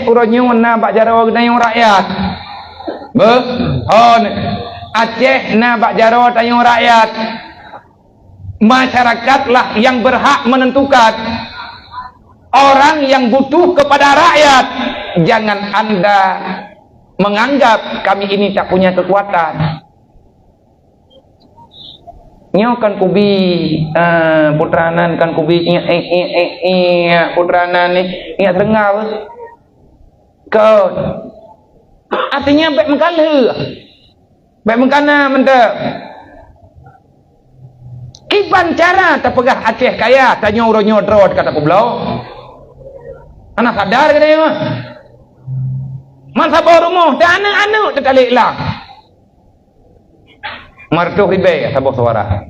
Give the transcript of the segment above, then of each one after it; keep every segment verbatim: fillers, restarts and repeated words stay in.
uroe nyoe na bak jaroe geutanyoe rakyat. Beuh, hon. Aceh na bak jaroe tanyoe rakyat. Masyarakatlah yang berhak menentukan. Orang yang butuh kepada rakyat, jangan Anda menganggap kami ini tak punya kekuatan. Nyoe kan kubi, eh, putra nan kan kubi, eh, eh, eh, eh, eh, putra nan ni, eh, serenggau. Kon. Artinya, bèk meukalheuh. Bèk meukana mantong. Kiban cara tapeugah Aceh kaya, tanyoe uroe nyoe droe ka tapeubloe. Hana sadar geutanyoe. Man saboh rumoh, dan aneuk-aneuk teutalek lam. Meureutoh ribèe saboh suara.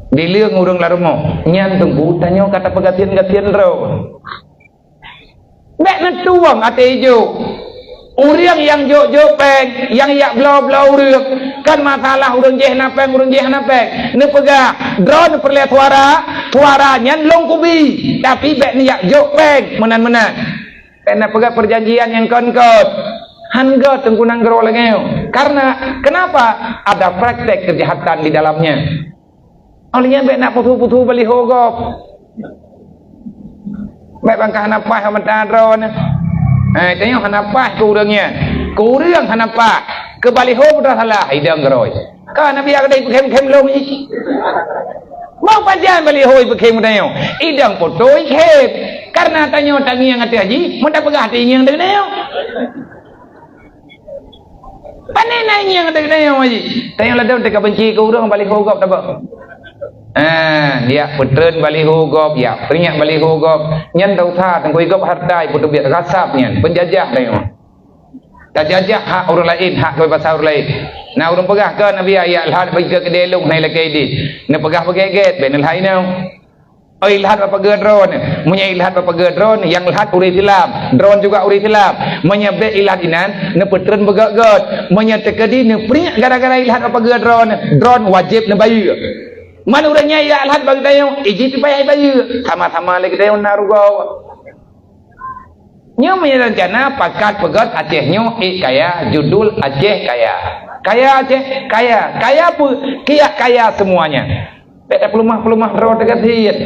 Dileueng ureueng lam rumoh, nyan teungku tanyoe ka tapeugasien-gasien droe. Bèk neutueng até ijôk. Ureueng nyang jôk-jôk pèng, nyang jak bloe-bloe ureueng, kan masalah ureueng jih hana pèng, ureueng jih hana pèng. Neupeugah, droeneuh peureulèe suara, suara nyan lôn kubi, tapi bèk neujak jôk pèng meunan-meunan. Bèk neupeugah peujanjian nyang kon-kon. Han gèt teungku nanggroe lagèe nyoe. Karena kenapa? Ada praktek kejahatan di dalamnya. Óh lheueh nyan bèk na puthu-puthu baliho gob. Bèk bangka hana paih mata droeneuh. Eh, tanyoe hana paih keu ureueng nyan. Keu ureueng hana paih. Keu baliho pun salah, idong keurôi. Ka Nabi ada ipeukhem-khem lom jih. Mau pajan baliho ipeukhem tanyoe. Idong poto ikhem. Karena tanyoe tangieng ateueh jih, meu tapeugah tangieng ateueh tanyoe. Pane na nyang teuka nyoe, Haji? Tanyong ladôm teuka benci keu ureueng baliho gob tabok. Ah, dia peutreun baliho gob, ya, peringat baliho gob. Nyan dosa, teungku gob harta, ipeutubiet rasab nyan, penjajah tanyong. Tajajah hak ureueng laén, hak kebebasan ureueng laén. Na ureueng peugah keu Nabi, "Ya, lhat bagi keu keudéh lôn, hai lakée dih." Neupeugah beugét-gét, bèk neulhai nyoe. Oh, ilhat bak pageue droeneuh. Meunyoe ilhat bak pageue droeneuh, nyang lhat ureueng Islam, droeneuh juga ureueng Islam. Meunyoe bèk ilhat inan, neupeutreun beugét-gét. Meunyoe teukeudi neupeuringat gara-gara ilhat bak pageue droeneuh, droeneuh wajéb neubayeue. Man ureueng nyan ilhat bak geutanyoe, ijih payah ibayeue. Sama-sama lé geutanyoe na rugoe. Nyoe meunyoe rencana pakat peugét Aceh nyoe ék kaya, judul Aceh kaya. Kaya Aceh, kaya. Kaya peue? Kiyak kaya semuanya. Bèk tapeuleumah-peuleumah droe teugasien.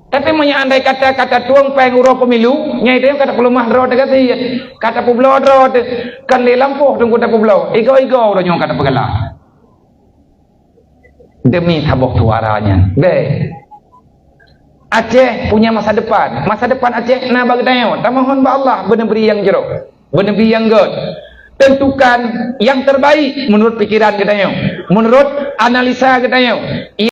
Tapi meunyoe andai kata ka tatueng péng uroe pemilu, nyan itu ka tapeuleumah droe teugasien. Ka tapeubloe droe teu-, kan lé lampôh teungku tapeubloe. Igoe-igoe uroe nyoe ka tapeugala. Demi saboh suara nyan. Bèk. Aceh punya masa depan. Masa depan Aceh na bak geutanyoe. Tamohon bak Allah beuneubri nyang jroh. Beuneubri nyang gét. Tentukan yang terbaik menurut pikiran geutanyoe. Menurut analisa geutanyoe.